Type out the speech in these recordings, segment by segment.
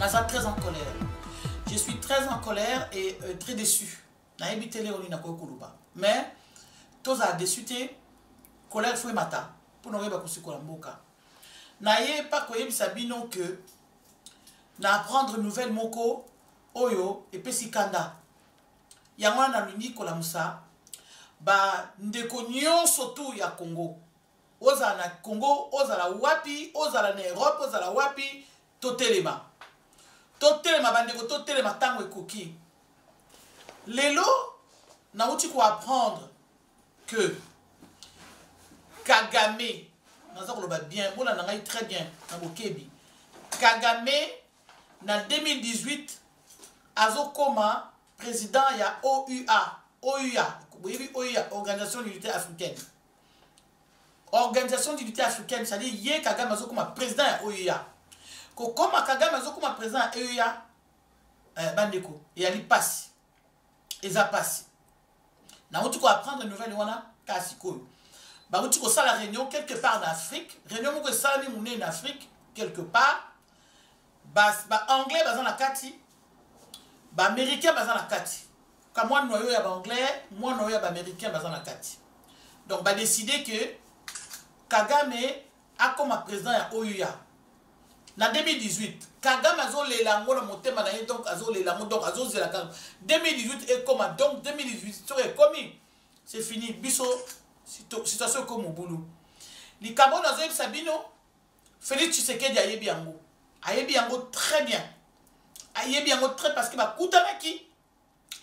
Naza très en colère. Je suis très en colère et très déçu. Nayebi te leo nini nakoki koloba. Mais tozala déçu te, colère faut emata mpo na koyeba kosikola mboka. Naye pa koyebisa bino que na apprendre nouvelle moko oyo epesi kanda. Yango wana nalingi kolamusa ba ndeko nyonso tu ya Congo. Ozala na Congo, ozala wapi, ozala na Europe, ozala wapi, totelema. Totelema bandeko, totelema tango ekoki. Lelo nauti ko apprendre que Kagame, naza koloba bien, bolanda ngai très bien na bokebi. Kagame na 2018 azokoma président ya OUA, OUA, boyebi OUA, Organisation d'Unité Africaine. Organisation d'Unité Africaine, c'est-à-dire ye Kagame azokoma président ya OUA. Kokoma Kagame azokoma président ya OUA, bandeko, eyali pasi. Eza pasi. Nauti ko apprendre nouvelle wana kasi koyo. Bauti ko sala réunion quelque part en Afrique, réunion moko esalami monene na Afrique quelque part. Ba, ba anglais baza na kati, ba américain baza na kati. Ka mwa noyau ya ba anglais, mwa noyau ya ba américain baza na kati. Donc ba décider que Kagame akoma président ya OUA. Na 2018, Kagame azolela yango na motema na ye, donc azolela yango, donc azozela kaka 2018 ekoma, donc 2018 soki ekomi, c'est fini, biso situation ekomi mobulu. Likambo oyo nazoyebisa bino, Félix Tshisekedi ayebi yango. Ayebi yango très bien. Ayebi yango très parce que bakutanaki,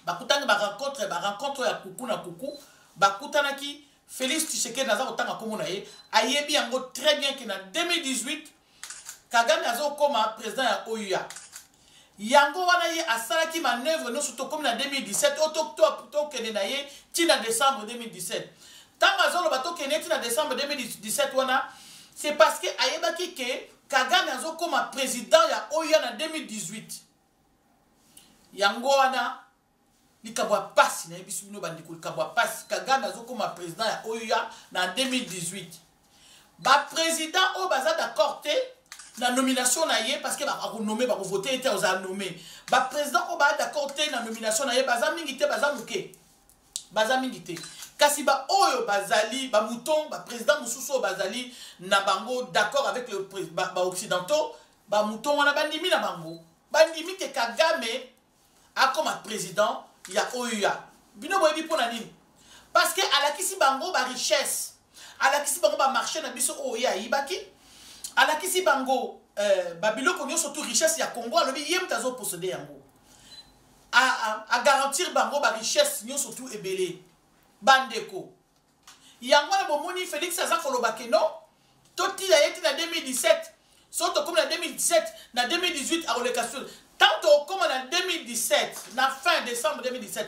bakutani ba rencontre, ba rencontre ya kuku na kuku, bakutanaki. Félix Tshisekedi naza kotanga kombo na ye, ayebi yango très bien que na 2018 Kagame azokoma président ya OUA. Yango wana ye asalaki manœuvre nyonso tokomi na 2017, oyo tokende na ye ti na décembre 2017. Ntango azoloba tokende ti na décembre 2017 wana, c'est parce que ayebaki ke Kagame azokoma président ya OUA na 2018. Yango wana likambo ya pasi nayebisi bino bandeko, likambo ya pasi, Kagame azokoma président ya OUA na 2018. Ba président oyo baza d'accord te na nomination na ye, parce que bakonommer, bakovote ye te, ozala nommé. Ba président oyo baza d'accord te na nomination na ye baza mingi te, baza moke, baza mingi te. Kasi ba oyo bazali ba mouton, ba président mosusu oyo bazali na bango d'accord avec le ba occidentaux, ba mouton wana bandimi na bango, bandimi ke Kagame akoma président ya OUA. Bino boyebi mpona nini? Parce que alakisi bango ba richesse, alakisi bango ba marché na biso oyo ye ayibaki, alakisi bango babiloko nyonso tu richesse ya Congo, alobi ye moto azoposséder yango, a garantir bango ba richesse nyonso tu ebele. Bandeko, yango wana bomoni Félix aza koloba ke non, totila ye ti na 2017. So tokomi na 2017, na 2018 akoleka sur. Tant tokóma na 2017, na fin décembre 2017,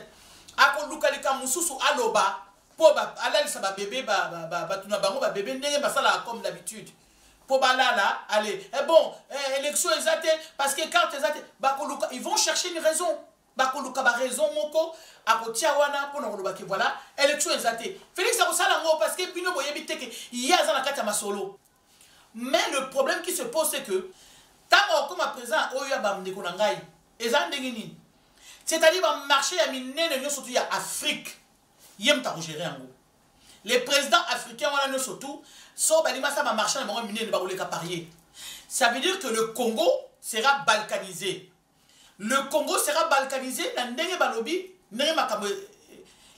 akoluka likambo mosusu aloba mpo alalisa babebe, bato na bango babebe ndenge basalaka comme d'habitude mpo balala. Allez, eh bon, eh, élection eza te parce que carte eza te. Bakoluka, ils vont chercher une raison, bakoluka baraison moko akotia wana mpona koloba ke voilà, élection eza te. Félix akosala yango parce que bino boyebi te ke ye aza na kati ya masolo. Mais le problème qui se pose, c'est que ntango akokoma président oyo ya bandeko na ngai, eza ndenge nini? C'est-à-dire bamarché ya minene nyonso tu ya Afrique, ye moto akogérer yango. Les présidents africains wana nyonso tu, so balingi basala bamarché na bango minene, bakoleka par ye. Ça veut dire que le Congo sera balkanisé. Le Congo sera balkanisé na ndenge balobi, ndenge makambo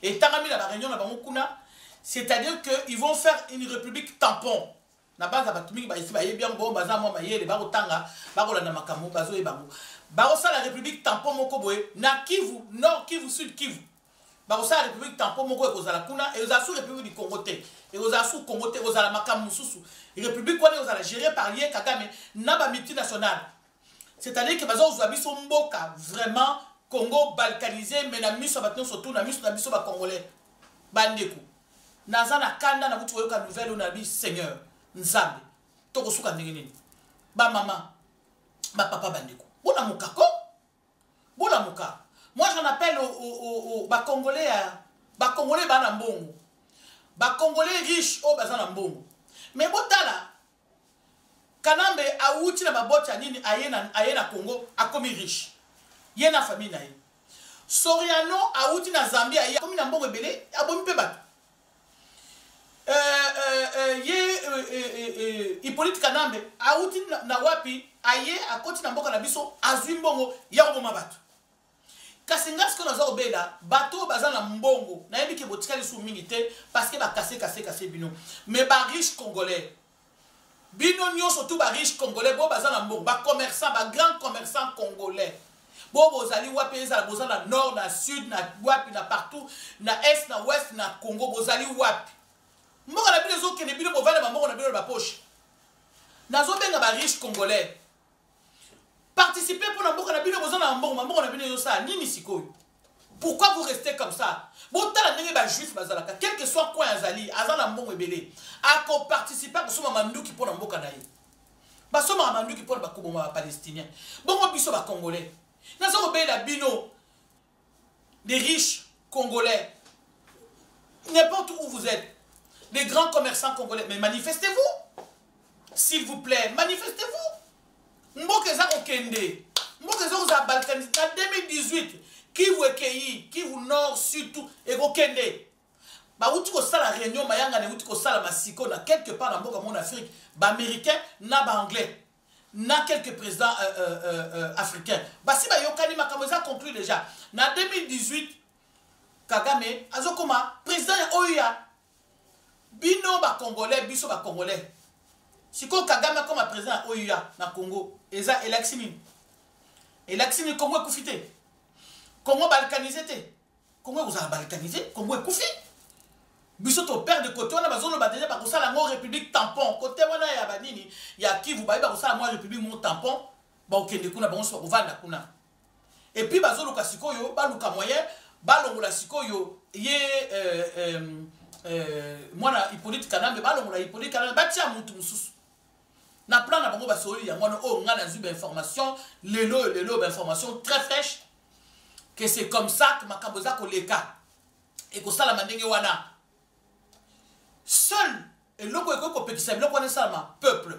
etangami na baréunion na bango kuna, c'est-à-dire que ils vont faire une république tampon. Na base ya bato mingi baesi bayebi yango, bongo baza mwa mayele, bakotanga, bakolanda makambo, bazoyeba yango. Bakosala république tampon moko boye na Kivu, Nord Kivu, Sud Kivu. Bakosala république tampon moko ekozala kuna, ekozala sous République du Congo te, ekozala sous Congo te, ekozala makambo mosusu. République wana ekozala géré par ye Kagame na bamultinationale. C'est-à-dire que baza kozwa biso mboka vraiment Congo balkanisé, mais na miso ya bato nyonso tu, na miso na biso bacongolais. Bandeko, naza na kanda. Nakuti koyoka nouvelle oyo, na bi Seigneur Nzambe, tokosuka ndenge nini? Bamama, bapapa, bandeko, bolamuka ko, bolamuka. Moi, j'en appelle au bacongolais ya bacongolais baa na mbongo, bacongolais riche oyo baza na mbongo. Mais botala Kanambe. Awuti na babote ya nini, aye na Congo, akomi riche, ye na famille na ye. Soriano awuti na Zambie, aye, akomi na mbongo ebele, abomi mpe bato. Ye Hippolyte Kanambe awuti na wapi? Aye, akoti na mboka na biso, azwi mbongo ya koboma bato. Kasi nga sikoyo naza kobela bato oyo baza na mbongo. Nayebi ke botikali su mingi te, parce que bakase kase kase bino. Mais bariche congolais, bino nyonso tu bariche congolais, bo baza na mbongo, bacommerçant, bagrand commerçant congolais, bo bozali wapi? Ezala boza na nord, na sud, na wapi, na partout, na est, na ouest, na Congo, bozali wapi? Mboka na bino ezokende, bino bovanda bambongo na bino na bapoche. Nazobenga bariche congolais, participer mpona mboka na bino. Boza na mbongo, mambongo na bino ezosala nini sikoyo? Pourquoi vous restez comme ça? Botala ndenge bajuif bazalaka. Quel que soit coin azali, aza na mbongo ebele, akoparticipe, akosomba manduki mpona mboka na ye. Basomaka manduki mpona bakoboma bapalestinien. Bongo biso bacongolais, naza kobela bino des riches congolais, n'importe où vous êtes, les grands commerçants congolais, mais manifestez-vous, s'il vous plaît, manifestez-vous. Mboka eza kokende, mboka eza kozala balkanisé. Na 2018, Kivu ekei, Kivu nord, sud, tout ekokende. Bauti kosala réunion, mayangana euti kosala masiko na quelque part na mboka moko na Afrique. Baaméricain na baanglais na quelques présidents africains basi bayokani, makambo eza conclu déjà. Na 2018, Kagame azokoma président ya oyo ya bino bacongolais, biso bacongolais. Sikoyo Kagame akoma président ya oyo ya na Congo, eza elakisi nini? Elakisi nini? Congo ekufi te, Congo balkanisé te. Congo ekozala balkanisé? Congo ekufi. Biso toperdre côté wana. Bazoloba déjà bakosala yango république tampon. Côté wana ya banini ya Kivu, bayebi bakosala mwa république moko tampon, bakokende kuna, bango nyonso bakovanda kuna. Et puis bazoluka sikoyo, baluka moyen balongola sikoyo ye mwana Hippolyte Kanambe. Balongola Hippolyte Kanambe, batia mutu mosusu na plan na bango. Basoli yango wana. Oyo ngai nazwi bainformation lelo oyo, lelo oyo, bainformation très fraîche, que c'est comme ça que makambo eza koleka, ekosalama ndenge wana. Seul eloko ekoki kopekisa biloko wana esalama, peuple.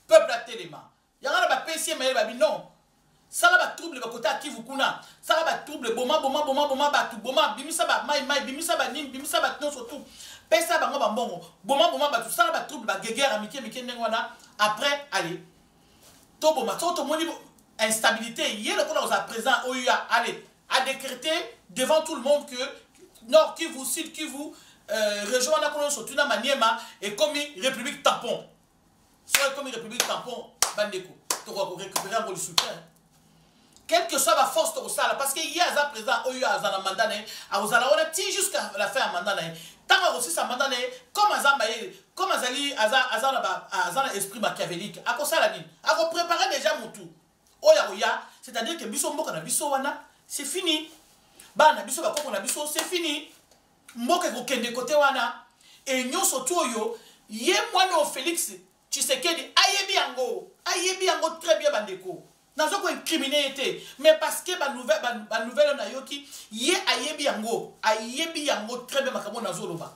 Peuple atelema. Yango wana bapesi ye mayele, babi non, sala batrouble bakota ya Kivu kuna, sala batrouble, boma, boma, boma, boma bato, boma, bimisa bamai mai, bimisa banini, bimisa bato nyonso tu, pesa bango bambongo, boma, boma bato, sala batrouble, baguerre ya mike mike ndenge wana. Après, allez, toboma. Soki tomoni instabilité, ye lokola kozala président oyo ya, allez, a décrété devant tout le monde que Nord Kivu, Sud Kivu, région wana kuna nyonso tuna Maniema ekomi république tampon. Soki ekomi république tampon, bandeko, tokoka korécupérer yango lisusu te, quelle que soit baforce tokosala, parce que ye aza président oyo aza na mandat na ye, akozala wana ti jusqu'à la fin ya mandat na ye. Ntango akosisa mandat na ye, comme aza mayele, comme azali aza na esprit machiavélique, akosala nini? Akopréparer déjà motu oyo akoya. C'est-à-dire que biso, mboka na biso wana, c'est fini. Bana na biso, bakoko na biso, c'est fini. Mboka ekokende kote wana. E nyonso tu oyo, ye mwana oyo Félix Tshisekedi ayebi yango, ayebi yango très bien. Bandeko, naza koincriminer ye te, mais parce que banouvelle oyo nayoki, ye ayebi yango, ayebi yango très bien makambo nazoloba.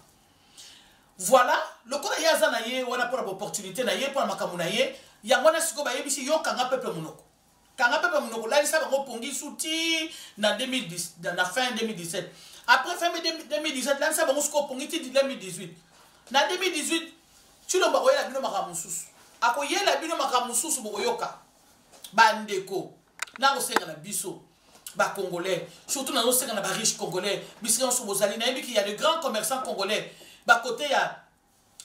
Voilà, lokola ye aza na ye wana mpona baopportunité na ye, mpona makambo na ye, yango wana sikoyo bayebisi yo: kanga peuple monoko, kanga peuple monoko, lalisa bango pongi su ti na 2010, na fin 2017. Après fin 2017, lalisa bango sikoyo pongi ti 2018. Na 2018, Tshilombo akoyela bino makambo mosusu, akoyela bino makambo mosusu, bokoyoka. Bandeko, nakosenga na biso bacongolais, surtout nazosenga na bariche congolais, bisika nyonso bozali. Nayebi ki ya de grands commerçants congolais bakote ya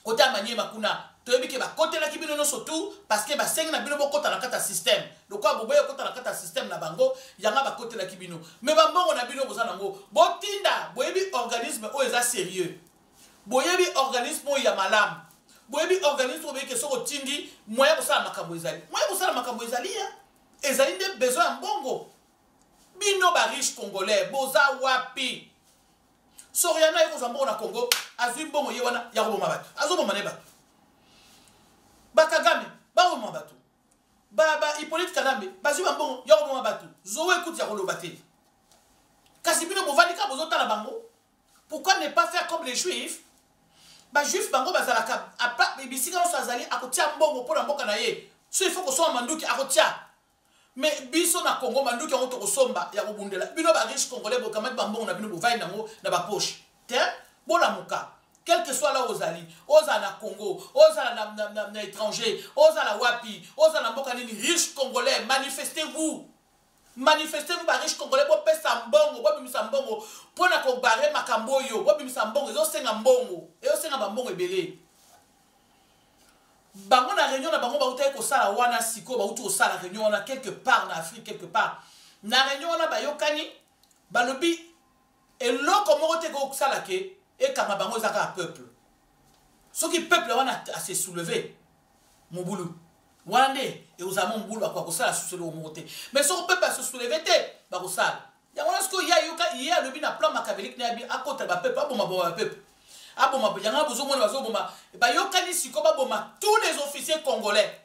kote ya Maniema kuna. Toyebi ke bakotelaki bino nyonso tu, parce que basengi na bino bokɔta na kati ya système. Lokola boboyi okɔta na kati ya système na bango, yanga bakotelaki bino. Mais bambongo na bino boza nango, botinda. Boyebi organisme oyo eza sérieux, boyebi organisme oyo ya malamu, boyebi organisme oyo boyebi ke soki otindi, moyen kosala makambo ezali, moyen kosala makambo ezali. Ya ezali nde besoin ya mbongo. Bino bariche congolais, boza wapi? Soriano aye kozwa mbongo na Congo, azwi mbongo ye wana ya koboma bato, azoboma ne bato. Bakagame baboma bato, ba Hippolyte Kanambe bazwi bambongo ya koboma bato. Zowe ekuti ya koloba te. Kasi bino bovandi kaka, bozotala bango. Pourquoi ne pas faire comme les juifs? Bajuif, bango bazalaka bisika nyonso azali, akotia mbongo mpo na mboka na ye. So il faut kosomba manduki, akotia. Mais biso na Congo, manduki yango tokosomba ya kobundela bino bariche congolais, bokamati bambongo na bino, bovai nango na bapoche te. Bolamuka, quel que soit là ozali, ozala na Congo, ozala na étranger, ozala wapi, ozala na mboka nini, riche congolais, manifestez-vous, manifestez-vous. Bariche congolais, bopesa mbongo, bobimisa mbongo mpo na kobarrer makambo oyo. Bobimisa mbongo, ezosenga mbongo, ezosenga bambongo ebele. Bango na réunion na bango bautaki kosala wana, sikoyo bauti kosala réunion wana quelque part na Afrique, quelque part. Na réunion wana bayokani, balobi eloko moko te kosala ke ekanga bango, eza kaka peuple. Soki peuple wana ase soulever, mobulu wana nde ekozala mo mobulu, bakoka kosala susu eloko moko te. Mais soki peuple ase soulever te, bakosala yango wana. Sikoyo ye ayoka, ye alobi na plan machiavélique na yabi akotala bapeuple, aboma boma bapeuple, aboma yango. Bozomona bazoboma, bayokani sikoyo baboma tous les officiers congolais.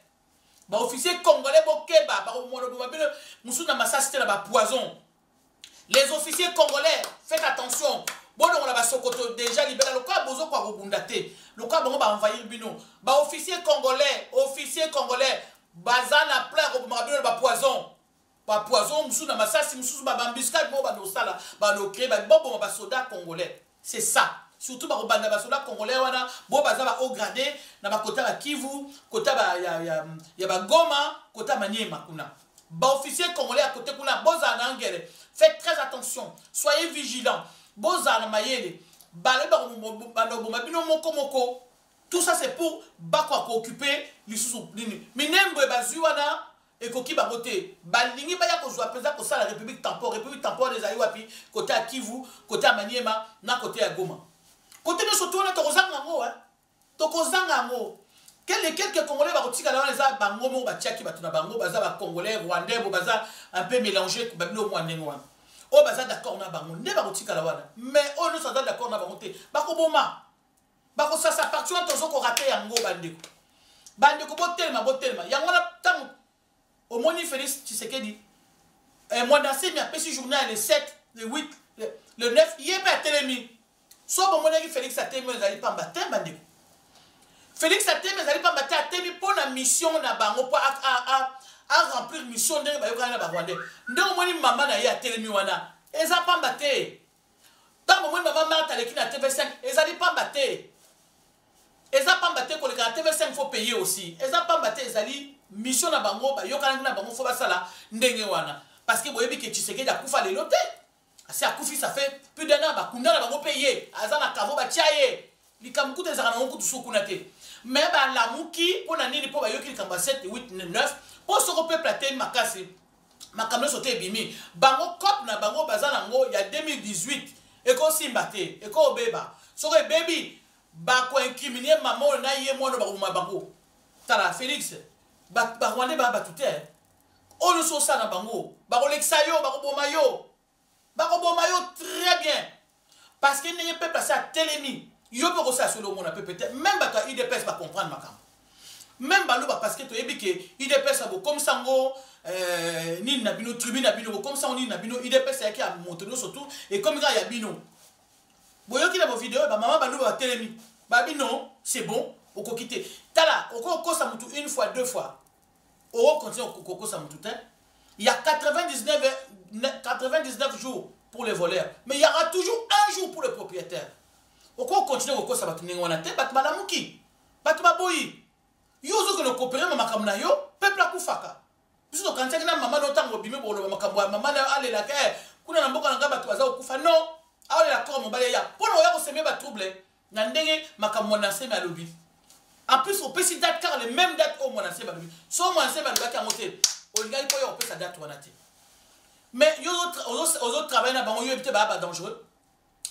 Baofficier congolais, bokeba, bakomona boma bino mosusu na masasi te, na bapoison. Les officiers congolais, faites attention, bolongola basokoto déjà libela. Lokola bozokoka kobunda te, lokola bango baenvahir bino, baofficier congolais, officier congolais baza na plan ya kobomaka bino na bapoison, bapoison mosusu na masasi, mosusu babaembuscade moko bando kosala, bando créer, baboma basoda congolais. C'est ça, surtout bakobanda basoda congolais wana bo baza bahaut gradé na bakota ya Kivu, kota ya Bagoma, kota Maniema kuna. Baofficier congolais ya kote kuna, bozala na ngele, faites très attention, soyez vigilants, bozala na mayele. Balobi bando boma bino moko moko. Tout ça, c'est pour bakoka kooccuper lisusu nini, Minembwe. Bazwi wana, ekoki bango te, balingi baya kozwa mpenza kosala république tampon. République tampon ezali wapi? Kote ya Kivu, kote ya Maniema na kote ya Goma, kote nyonso to wana tokozanga yango, tokozanga yango. Kele quelques Congolais bakotikala wana, eza bango moko batiaki bato na bango, baza bacongolais rwandais, bo baza un peu mélangé, babino mwa ndenge wana. Oyo baza d'accord na bango nde bakotikala wana, mais oyo nyonso aza d'accord na bango te, bakoboma, bakosasa. Parti wana tozokorater yango. Bandeko, bandeko, botelema, botelema. Yango wana ntango omoni Félix Tshisekedi, Mwanda Nsemi apesi journée ya le 7, le 8, le 9, ye mpe atelemi. So bomonaki Félix atemi, ezali pamba te. Bandeko, Félix atemi, ezali pamba te. Atemi mpo na mission na bango, mpo aremplir mission ndenge bayokani na barwandais. Ndenge omoni mama na ye atelemi wana, eza pamba te. Ntango omoni mama Marthe aleki na TV5, ezali pamba te, eza pamba te. Koleka na TV5, faut payer aussi, eza pamba te. Ezali mission na bango, bayokanaki na bango, faut basala ndenge wana, parce que boyebi ke Tshisekedi akufa lelo te, asi akufi, ça fait plus d'un an. Bakunda na bango mpe ye aza na caveau, batia ye. Likambo kutu ezalaka nango kutu su kuna te. Mais balamuki mpo na nini? Mpo bayoki likambo ya 7, 8, 9. Mpo soko peuple atemi makasi, makambo nyonso te ebimi. Bango cope na bango baza nango ya 2018 ekosimba te, ekobeba. Soko ebebi, bakoincriminer mama oyo na ye mwana, bakoboma bango. Tala Félix, barwandais baya bato te. Oyo nyonso osala na bango, bakolekisa yo, bakoboma yo, bakoboma yo très bien, parce que ndenge peuple asi atelemi, yo mpe okosala solo. Omona pepe te, même bato ya UDPS bacomprendre makambo, même baloba, parce que toyebi ke UDPS bokomisa yango nini na bino, tribu na bino, bokomisa yango nini na bino. UDPS eyaki ya moto nyonso tu, ekomi kaka ya bino. Boyoki na bavideo, bamama baloba batelemi, babi non, c'est bon, okoki te. Tala, okoki kokosa motu une fois, deux fois, okocontinue kokosa motu te. Il y a 99 jours pour les voleurs, mais il y aura toujours un jour pour le propriétaire. Okoki continuer kokosa bato ndenge wana te. Bato balamuki, bato baboyi. Yo ozokende coopérer ma makambo na yo, peuple akufaka. Biso tokanisaki na mama no, ntango obimi boloba makambo ya mama na alelaka kuna na mboka na ngai, bato baza kokufa. Non, aolela koro mobali eya mpo na oya kosemer batrouble na ndenge makambo Mwana Nsemi alobi. En plus opesi date kaka, le même date oyo Mwana Nsemi alobi. So Mwana Nsemi alobaki yango te, olingaki mpo oya kopesa date wana te. Mais yo ozotravaille na bango, yo yebi te baya badangereux.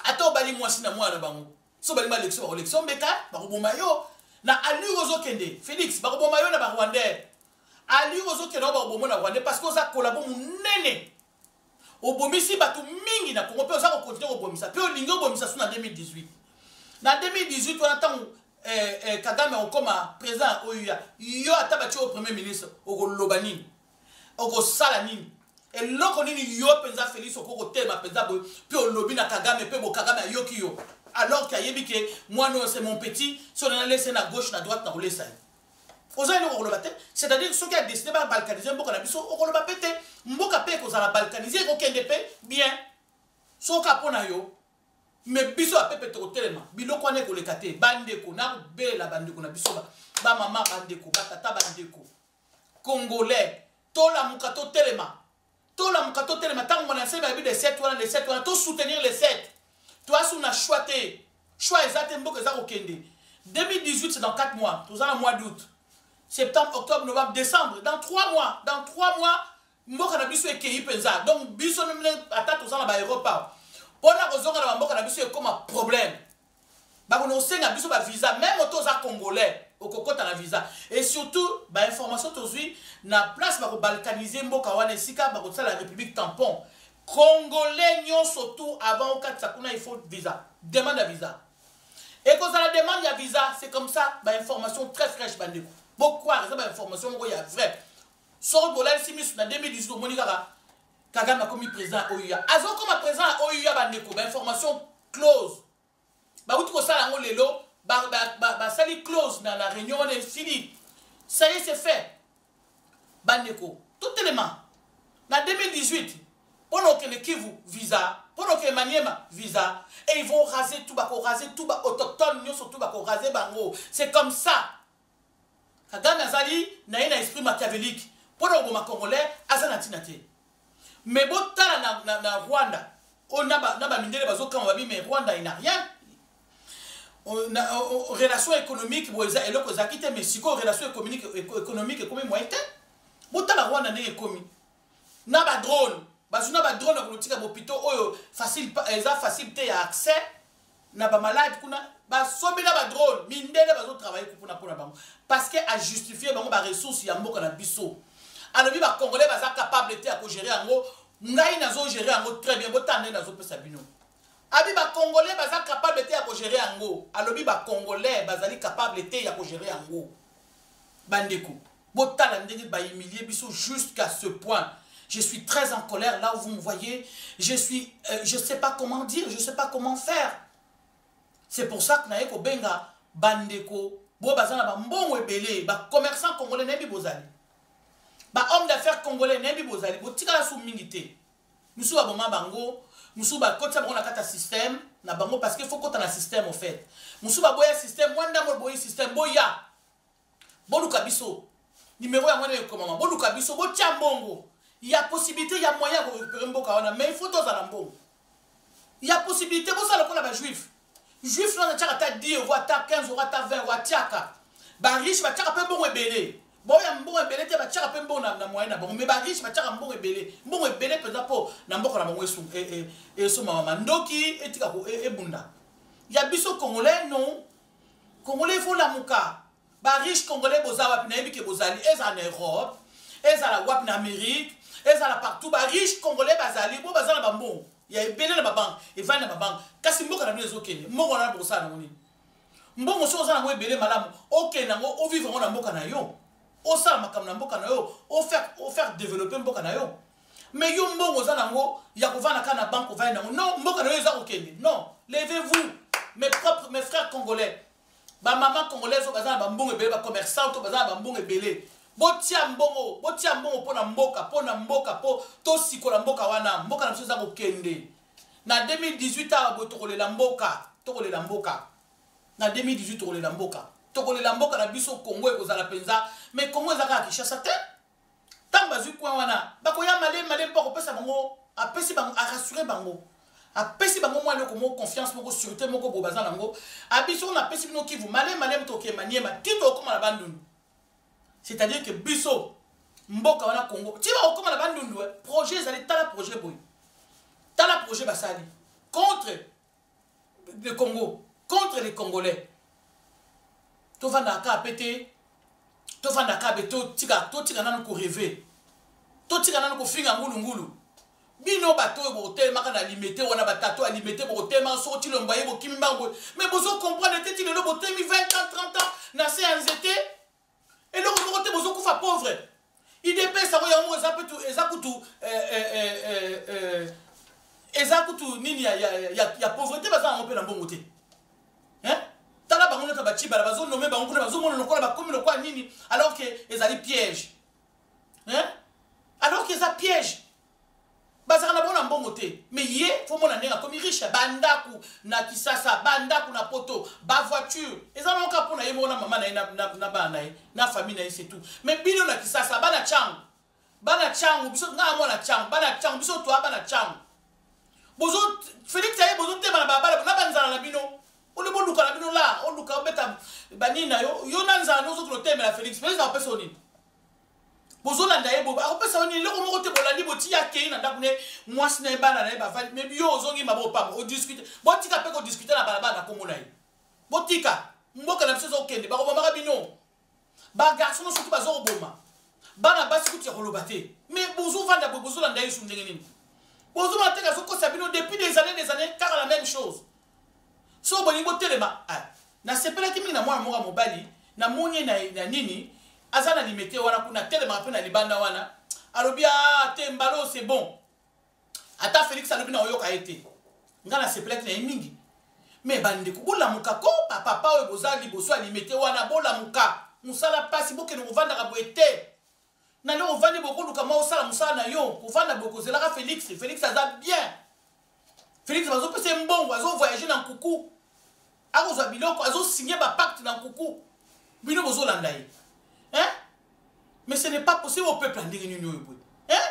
Ata obali mwasi na mwana na bango, so balingi balekisa, bakolekisa mbeka, bakoboma yo. Na allure ozokende, Félix, bakoboma yo na barwandais. Allure ozokende oyo, bakoboma na rwandais, parce que oza collabo monene. Obomisi bato mingi na Congo, mpe oza kocontinuer kobomisa, mpe olingi obomisa so na 2018. Na 2018 wana, ntango Kagame okóma président oyo ya yo, ata batie oyo premier ministre, okoloba nini? Okosala nini? Eloko nini yo mpenza Félix okoki kotelema mpenza boye mpe olobi na Kagame, mpe bo Kagame ayoki yo, alors ke ayebi ke mwana oyo, c'est mon petit, so nalesa na gauche, na droite, na kolesa ye? Oza eloko koloba te. C'est-à-dire soki adécider babalkaniser mboka na biso, okoloba mpe te. Mboka mpe ekozala balkanisé, ekokende mpe bien soki mpo na yo. Mais biso bapepe tokotelema, biloko wana ekoleka te. Bandeko, nakobela bandeko na biso, bamama, bandeko, batata, bandeko congolais, tolamuka, totelema, tolamuka, totelema. Ntango mwana nse bayebi le 7 wana, le 7 wana, tosoutenir le 7. Toasu na choix te, choix eza te. Mboka eza kokende. 2018, c'est dans 4 mois. Toza na mois d'août, septembre, octobre, novembre, décembre, dans 3 mois. Dans 3 mois, mboka na biso ekei mpenza. Donc biso, ata toza na baEurope awa, mpona kozonga na bamboka na biso ekóma problème. Bakona kosenga biso bavisa. Même oto oza congolais, okokɔta na visa. Et surtout, bainformation tozwi na place bakobalkaniser mboka wana, esika bakosala république tampon, congolais nyonso tout, avant okatisa kuna, il faut visa, demande ya visa. Ekozala demande ya visa. C'est comme ça, bainformation très fraîche, bandeko, bocroire, eza bainformation moko ya vrai. Soki bolalisi miso na 2018, omoni kaka Kagame akomi président ya OUA, azokoma président ya OUA. Bandeko, bainformation close, bauti kosala yango lelo, basali close na réunion wana, esili, ça y est, c'est fait. Bandeko, totelema. Na 2018, mpona okende Kivu, visa; mpona okende Maniema, visa. Et ils vont raser tout, bakoraser tout, baautochtone nyonso tout, bakoraser bango. C'est comme ça. Kagame azali na ye na esprit machiavélique mpona koboma congolais, aza na ntina te. Mais botala na Rwanda oyo, na bamindele bazokama babi, mais Rwanda, il n'a rien na relation économique boye, eza eloko ezalaki te. Mais sikoyo relation économique ekomi moyen te. Botala Rwanda ndenge ekomi na badrone, bazwi na badrone ya kotika bopito oyo facile, eza facile te ya accès na bamalade kuna, basombi na badrone. Mindele bazotravailler kuna mpona bango, parce que ajustifie bango baressource ya mboka na biso. Alobi bacongolais baza capable te ya kogérer yango, ngai nazogérer yango très bien. Botala ndenge nazopesa bino. Abi bacongolais baza capable te ya kogérer yango. Alobi bacongolais bazali capable te ya kogérer yango. Bandeko, botala ndenge bahumilie biso jusqu'à ce point. Je suis très en colère là où vous me voyez. Je suis je sais pas comment dire, je sais pas comment faire. C'est pour ça que naye kobenga bandeko bo baza na bambongo ebele, bacommerçant congolais, nayebi bozali, bahomme d'affaires congolais, nayebi bozali. Botikala su mingi te. Mosusu baboma bango, mosusu bakotisa bango na kati ya système na bango, parce que faut kota na système au fait. Mosusu baboya système, mwa ndambo boyi système. Boya, boluka biso, numéro yango wana ekomama. Boluka biso, botia mbongo. Ya possibilité, ya moyen ya korécupérer mboka wana, mais il faut tozala mbongo ya possibilité. Bosala lokola bajuif. Juif wana atiaka ata 10 euro, ata 15 euro, ata 20 euro. Atiaka. Bariche batiaka mpe mbongo ebele. Boya mbongo ebele te, batiaka mpe mbongo na moyen na bango. Mais bariche batiaka mbongo ebele, mbongo ebele mpenza, mpo na mboka na bango esomama, mandoki etika ebunda. Ya biso congolais, non. Congolais, faut lamuka. Bariche congolais, boza wapi? Nayebi ke bozali, ezala na Europe, ezala wapi, na Amérique, ezala partout. Bariche congolais bazali, bo baza na bambongo ya ebele na babanke, evandi na babanke, kasi mboka na bino ezokende. Mbongo wana bokosala nango nini? Mbongo soki oza nango ebele, malamu okende yango, ovivre yango na mboka na yo, osala makambo na mboka na yo, ofaire développer mboka na yo. Mais yo, mbongo oza nango ya kovanda kaka na banke, ovandi nango, non, mboka na yo eza kokende. Non, levez-vous, mes propres, mes frères congolais, bamama congolaise oyo baza na bambongo ebele, bacommerçant oyo baza na bambongo ebele, botia mbongo, botia mbongo mpo na mboka, mpo na mboka, mpo tosikola mboka wana. Mboka na biso eza kokende. Na 2018 awa boye, tokolela mboka, tokolela mboka. Na 2018, tokolela mboka, tokolela mboka na biso. Congo ekozala mpenza, mais Congo eza kaka Kinshasa te. Ntango bazwi coin wana, bakoya malemi malemi mpo akopesa bango, apesi bango, arassurer bango, apesi bango mwa eloko moko, confiance moko, sûreté moko boye baza nango. Abi soki napesi bino Kivu, malemi malemi tokema Niema ti tokóma na Bandundu. C'est-à-dire que biso mboka wana Congo, ti bakokóma na Bandundu. Projet ezali, tala projet boye, tala projet basali contre le Congo, contre les Congolais. Tovandaka kaka pe te, tovandaka be, totika, totika nanu korêver, totika nanu kofinga ngulungulu. Bino bato oyo bokotelemaka na Limete wana, batato ya Limete, bokotelemaka soko Tilombo ye, bokimi mbango boye. Mais bozocomprendre te, ti lelo botemi 20 ans, 30 ans na se ya nzete, eloko moko te, bozokufa pauvre. UDPS yango, yango eza petu, eza kutu eza kutu nini ya pauvreté, baza yango mpe na mbongo te. Tala bango nyonso. Batshibala bazonommer bango kuna, bazomona lokola bakomi lokola nini, alors que ezali piège, hein? Alors que eza piège. Bazalaka na bango na mbongo te, mais ye faut mona ndenge akomi riche: bandako na Kisasa, bandako na Poto, bavoiture. Eza nango kaka mpo na ye moko na mama na ye na bana na ye na famille na ye, c'est tout. Mais bino na Kisasa, bana Tshangu, bana Tshangu, biso, ngai mwana Tshangu, bana Tshangu, biso toa bana Tshangu, bozo Félix aye, bozotema na balabala na banzala na bino. Oli boluka na bino la oluka obeta banini na yo, yo na nzala nozokende otemela Félix. Félix akopesa yo nini? Bozolanda ye boye, akopesa yo nini? Eloko moko te. Bolandi, botia akei na ndako ne, mwasi na ye, bana na ye bavandi, mais yo ozongi maboko pamba. Odiscuter, botika mpe kodiscuter na balabala na kombo na ye. Botika, mboka na biso ezokende. Bakobomaka bino bagarçon nyonso, soki bazokoboma bana basi kutu ya koloba te. Mais bozovanda boye, bozolanda ye su ndenge nini? Bozomona te azokosa bino depuis des années, des années, kaka la même chose. So bolingi botelema. Nasepelaki mingi na mwana moko ya mobali, namoni ye na nini, aza na Limete wana kuna, atelemaka mpe na libanda wana, alobi: "A te, mbala oyo c'est bon, ata Félix alobi na oyoka ye te." Ngai nasepelaki na ye mingi. Mais bandeko, bolamuka ko, bapapa oyo boza liboso ya Limete wana, bolamuka. Mosala mpasi, bokende kovandaka boye te. Na ndenge ovandi, bokoluka mwa osala mosala na yo. Kovanda boye, kozelaka Félix, Félix aza bien. Félix bazopesa ye mbongo, azovoyage na nkuku, akozwa biloko, azosigner bapacte na nkuku. Bino bozolanda ye, hein? Mais ce n'est pas possible. Au peuple ya ndenge nini oyo boye, hein?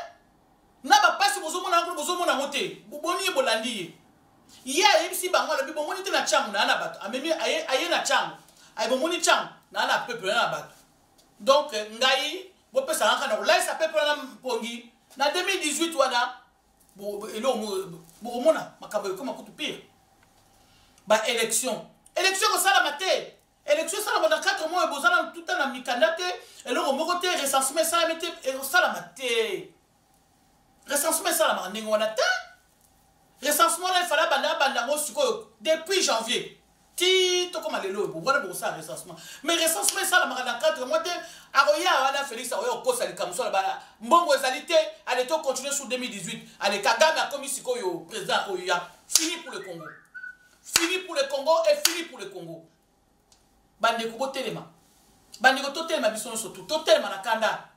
Na bapasi bozomona yango, bozomona yango te. Boni ye, bolandi ye. Ye ayebisi bango, alobi: "Bomoni te, na Tshangu naa na bato." Amemi aye na Tshangu, aye: "Bomoni Tshangu, naa na peuple, naa na bato. Donc ngai bopesaka kaka na kolalisa peuple wana mpongi." Na 2018 wana, eloko bokomona, makambo ekoma kutu pire. Baélection, élection ekosalama te. Élection esalama na 4 mois, bozala tuta na mikanda te, eloko moko te, recensement esalami te, ekosalama te. Recensement esalamaka ndenge wana te. Recensement wana efala banda, abanda yango sikoyo depuis janvier ti tokóma lelo oyo. Wana bokosala recensement, mais recensement esalamaka na 4 mois te. Akoya wana, Félix akoya kokosa likambo so bala mbongo ezali te. Ale, tocontinue sur 2018. Ale, Kagame akomi sikoyo président oyo ya fini pour le Congo, fini pour le Congo et fini pour le Congo. Bandeko, botelema. Bandeko, totelema biso nyonso tu, totelema na kanda,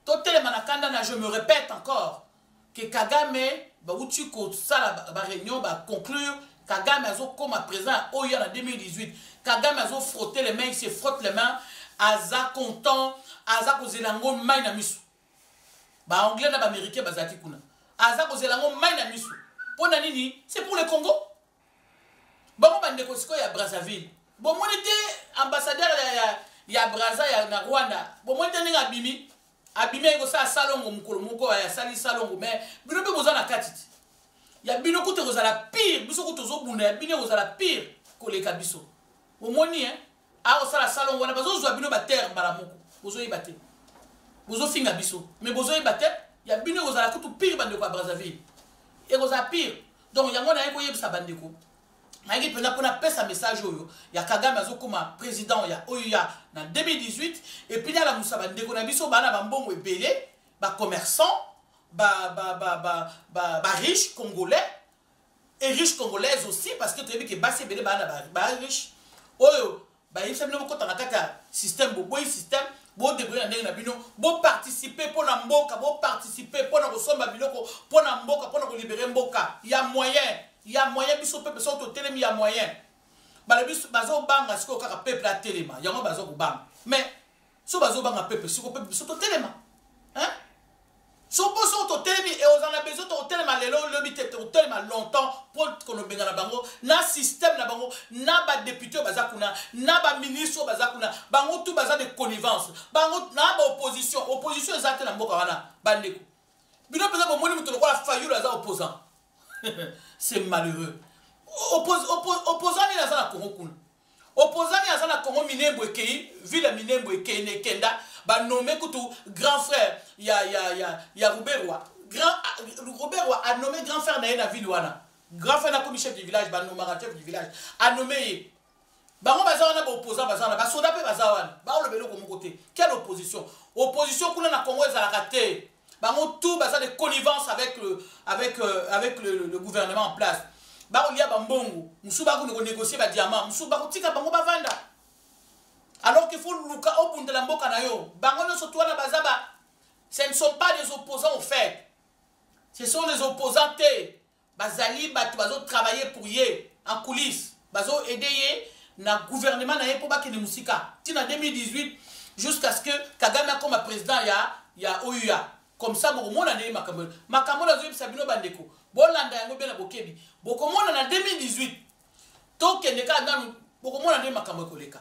totelema na kanda. Na je me répète encore que Kagame bauti kosala baréunion, baconclure, Kagame azokóma président oyo na 2018. Kagame azofrotter les mains, il se frotte les mains, aza content, aza kozela yango mai na miso. Baanglais na baaméricain bazalaki kuna, aza kozela yango mai na miso. Mpo na nini? C'est pour le Congo. Bango bandeko sikoyo ya Brazzaville, bomoni te ambassadeur ya Braza na Rwanda? Bomoni te ndenge abimi? Abimi, ayi kosala salongo mokolo moko, asali salongo. Mais bino mpe boza na kati te. Ya bino kutu ekozala pire. Biso kutu tozobunda, ya bino ekozala pire koleka biso. Bomoni akosala salongo wana, bazozwa bino baterre mbala moko. Bozoyeba te, bozofinga biso, mais bozoyeba te, ya bino ekozala kutu pire. Bandeko ya Brazzaville, ekozala pire. Donc yango naye koyebisa bandeko, nayaki mpenza mpona pesa message oyo ya Kagame azokóma président ya oyo ya na 2018. Et puis nalamusa bandeko na biso bana bambongo ebele, bacommerçant, bariche congolais et riche congolaise aussi, parce que toyebi ke basi ebele baa na bariche oyo bayebisa bino bokɔta na kati ya système. Boboyi système, bodébrouiller na ndenge na bino, boparticiper mpo na mboka, boparticiper mpo na kosomba biloko mpo na mboka, mpo na kolibérer mboka. Ya moyen, ya moyen. Biso peuple, soki totelemi, ya moyen. Balobi bazobanga sikoyo kaka peuple atelema, yango baza kobanga. Mais so bazobanga peuple, sikoyo peuple biso totelema, hein? So mpo soki totelemi, ekozala na besoin tokotelema lelo, lobi te, tokotelema longtemps mpo konobenga na bango na système na bango, na badéputé oyo baza kuna, na baministre oyo baza kuna. Bango tu baza de connivence, bango na baopposition. Opposition eza te na mboka wana. Bandeko, bino mpenza bomoni moto lokola Fayulu aza opposant? C'est malheureux. Opposant nini aza na Congo kuna? Opposant nini aza na Congo? Minembwe ekei, ville ya Minembwe ekei na ekenda. Banommer kutu grand frère ya Ruberwa. Grand Ruberwa anommer grand frère na ye na ville wana. Grand frère nakomi chef du village, banommaka chef du village, anommer ye. Bango baza wana, baopposant baza wana, basoda mpe baza wana, baoloba eloko moko te. Quelle opposition? Opposition kuna na Congo ezalaka te. Bango tout baza de connivence avec le gouvernement en place. Bakolia bambongo mosusu, bakoni konégocier badiamant mosusu, bakotika bango bavanda. Alors qu'il faut luka obundela mboka na yo. Bango nyonso tu wana baza ba, ce ne sont pas des opposants au fait, ce sont des opposants te. Bazali bato bazotravailler pour ye en coulisse, bazoaider ye na gouvernement na ye mpo bakende mosika ntina 2018, jusqu'à ce que Kagame akoma président ya OUA. Comme ça bokomona ndenge makambo nazoyebisa bino. Bandeko, bolanda yango bien na bokebi. Bokomona na 2018, tokende kaka nanu, bokomona ndenge makambo ekoleka.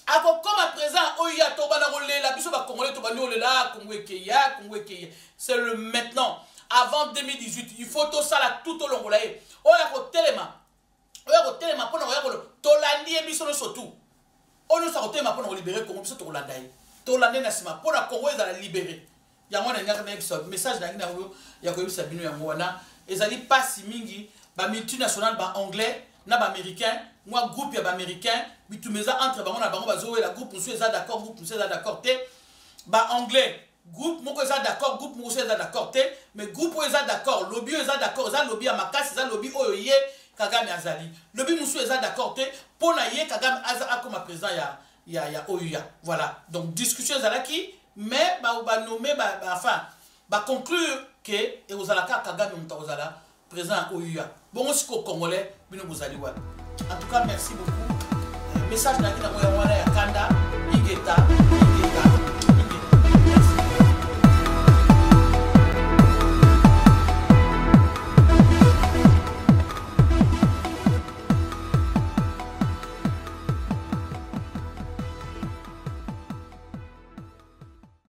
Akokoma président oyo ya tobanda kolela. Biso Bacongolais tobandi kolela: ah, Kongo ekei, ah, Kongo ekei. C'est le maintenant, avant 2018, il faut tosala tout, tolongola ye. Oyo akotelema, oyo akotelema mpona koya kolo, tolandi ye biso nyonso tu. Oyo nyonso akotelema mpona kolibérer Kongo, biso tokolanda ye, tolanda ye na nsima mpona Kongo ezala libéré. Yango wana ningaka nayebisa, message nangi nango ya koyebisa bino yango wana. Ezali mpasi mingi. Bamultinational, Baanglais na Baaméricain, mwa groupe ya Baaméricain, bitumba eza entre bango na bango. Bazowela, groupe mosusu eza d'accord, groupe mosusu eza d'accord te. Baanglais, groupe moko eza d'accord, groupe moko eza d'accord te. Mais groupe oyo eza d'accord, lobby oyo eza d'accord, eza lobby ya makasi, eza lobby oyo ye Kagame azali. Lobby mosusu eza d'accord te mpo na ye Kagame aza akoma président ya OUA. Voilà, donc discussion ezalaki, mais banommer ba, ba, enfin baconclure ke ekozala kaka Kagame moto akozala président ya OUA. Bongo sikoyo, Congolais, bino bozali wapi? En tout cas, merci beaucoup. Message nayaki nango yango wana ya kanda. Ingeta.